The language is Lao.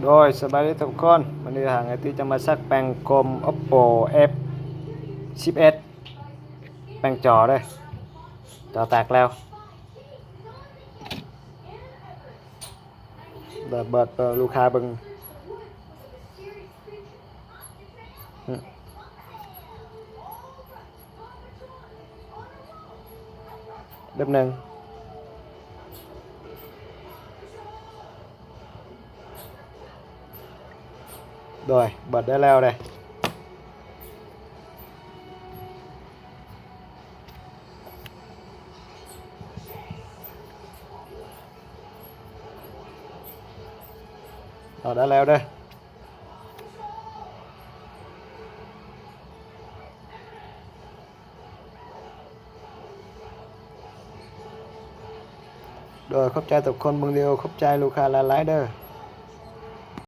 ໂດຍ ສະບາຍດີທຸກຄົນ, ມື້ນີ້ທາງໄອຕີຈະມາຊັກແປງກົມ ໂອບໂປ ເອັຟ ສິບເອັດ ແປງຈໍເດີ, ຈໍແຕກແລ້ວ. ເປີດ ເປີດ ເປີດລູກຄ້າເບິ່ງ. ແປັບໜຶ່ງ. ໂດຍ ເປີດໄດ້ແລ້ວເດ້. ເອົາ ໄດ້ແລ້ວເດີ. ໂດຍ ຂອບໃຈທຸກຄົນເບິ່ງວິດີໂອ, ຂອບໃຈລູກຄ້າຫຼາຍໆເດີ.